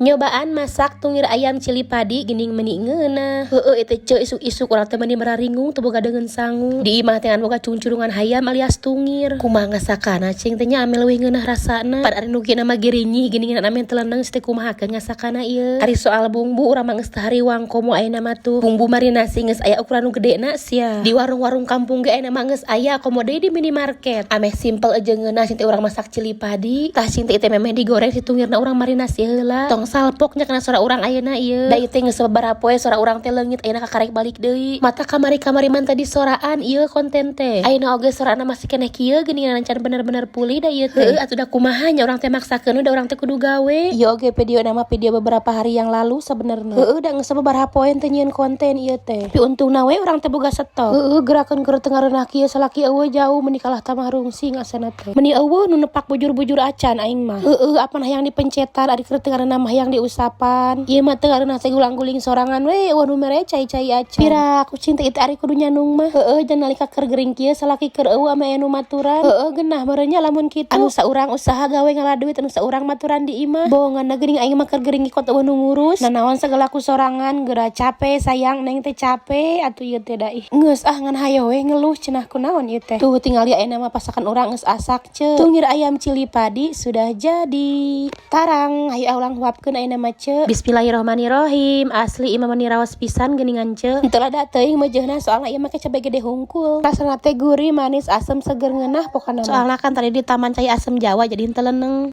Nyobaan masak tungir ayam cili padi geuning meuni ngeunah. Heueuh itu ce, isuk-isuk urang teh meuni mararingung, teu boga deungeun sangu. Di imah teh ngan boga cungcurungan hayam alias tungir. Kumaha ngasakana cing teh nya ameh leuwih ngeunah rasana? Pan ari nu kieu mah girinyih geuning ameh teu leneng teh, kumahakeun ngasakana ieu? Ari soal bumbu, urang mah geus teu hariwang komo ayeuna mah tuh. Bumbu marinasi geus aya ukuran nu gedena sia. Di warung-warung kampung ge ayeuna mah geus aya, komo deui di minimarket. Ameh simpel aja ngeunah cing teh urang masak cili padi. Tah, cing teh memeh digoreng si tungirna, urang marinasi heula. Tong salpok nya kana suara urang ayeuna ieu. Da ieu teh geus sababaraha poe suara urang teh leungit, ayeuna kakarek balik deui. Mata kamari-kamari man tadi soraan ieu konten teh. Ayeuna oge sorana masih keneh kieu geuningan, can bener-bener pulih da ieu teh. Heueuh atuh, da kumaha nya urang teh maksakeun, da urang teh kudu gawe. Ieu oge video nama video beberapa hari yang lalu sebenarnya. Heueuh, da geus sababaraha poe teh nyieun konten ieu teh. Tapi untungna we urang teh boga stok. Heueuh, gerakan keur teu ngareunah kieu, salaki euweuh jauh, meuni kalah tambah rungsing asana teh. Meuni euweuh nu nepak bujur-bujur acan aing mah. Heueuh, apan hayang dipencetan, ari keur teu ngareunah mah hayang diusapan. Ieu mah teu ngareunah teh gulang-guling sorangan we, euweuh nu mere cai-cai acan. Pira kucing teh itu ari kudu nyanung mah. Heueuh, jangan nalika keur gering kieu, salaki keur euweuh, ame aya nu maturan. Heueuh, geunah meureun nya lamun kitu. Anu saurang usaha gawe ngala duit, anu saurang maturan di imah. Bohongan geuning aing mah keur gering ikot euweuh nu ngurus. Nanaon segala ku sorangan, geura capek sayang, neng teh capek atuh ieu teh da ih. Geus ah, ngan hayo we ngeluh cenah, kunaon ieu teh. Tuh tinggal ya, ayeuna mah pasakan urang geus asak ce. Tungir ayam cili padi sudah jadi. Tarang, hayu urang huapkeun ayeuna mah ce. Bismillahirrahmanirrahim. Asli imah meuni raos pisan geuningan ce. Henteu lada teuing meujeuhna, soalna ieu make cabe gede hungkul. Rasana teh gurih, manis, asem, seger, ngeunah pokona. Soalna kan tadi di taman cai asem jawa, jadi henteu leneng.